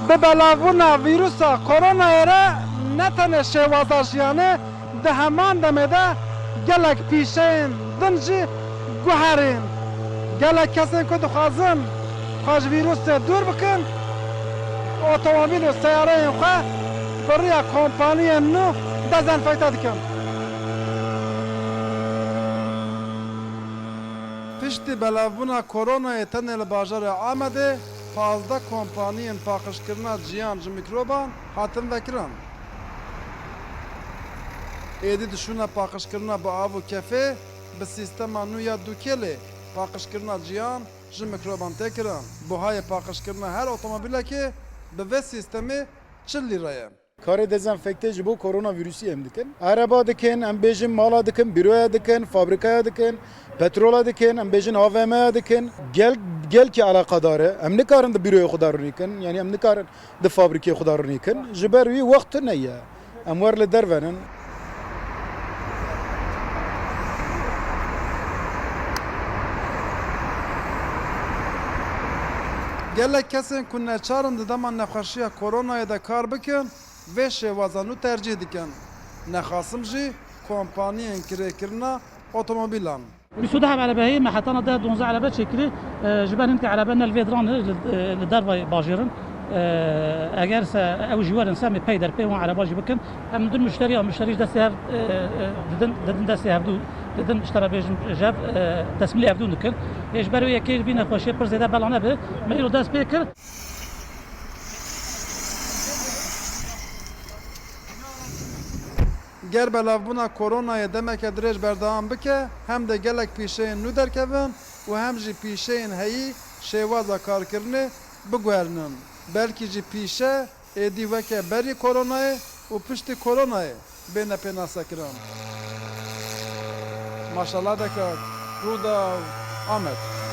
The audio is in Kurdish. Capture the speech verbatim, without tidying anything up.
Bi belavbûna vîrusa koronayê re ne tenê şêwaza jiyanê, di heman demê de gelek pîşeyên din jî guherîn. Gelek kesên ku dixwazin xwe ji vîrusê dûr bikin, otomobîl û seyareyên xwe bi riya kompaniyên nû dezenfekte dikin. Piştî belavbûna koronayê tenê li bajarê Amedê pazdeh kompaniyên paqijkirina jiyan ji mîkroban hatin vekirin. Êdî di şûna paqijkirina bi av û kefê bi sîstema nû ya dûkêlê paqijkirina jiyan ji mîkroban tê kirin. Buhayê paqijkirina her otomobîlekê bi vê sîstemê çil lîre ye. Karê dezenfekte ji bo koronavîrusî em dikin. Ereba dikin, em bêjin mala dikin, bîroya dikin, fabrîkaya dikin, petrola dikin, em bêjin A V M'ya dikin. Gel, gelkî eleqedar e. Em nikarin di bîroyê xwe de rûnî kin. Yanî em nikarin di fabrîkê xwe de rûnî kin. Ji ber wî wext tune ye. Em wer li derve nin. Gelek kesên ku neçar in di dema nexweşiya koronayê de kar bikin, vê şêwaza nû tercîh dikin. Nexasim jî kompaniyên kirêkirina otomobîlan. Bîst û du heb erebe heye, me hetana de donzdeh erebe çêkirî, e, ji ber hinke erebe ne li vê diran e, li, e, li dervayê bajêr in. E, eger se ew jî werin se, em ê pey der pey wan ereba jî bikin. Em didin muşteriya, muşterî ji destê hev, e, e, didin, didin destê hevdû, didin ji te re bêjin ji hev, e, tesmîlê hevdû dikin. Ê ji ber wê yekê vî nexweşiyê pir zêde bela nebe, me îro dest pê kir. Ger belavbûna koronayê demeke dirêj berdewam bike, hem dê gelek pîşeyên nû derkevin û hem jî pîşeyên heyî şêwaza karkirinê biguherînin. Belkî jî pîşe êdî weke berî koronayê û piştî koronayê bêne pênasekirin. Maşala Dekar, Rûdaw, Amed.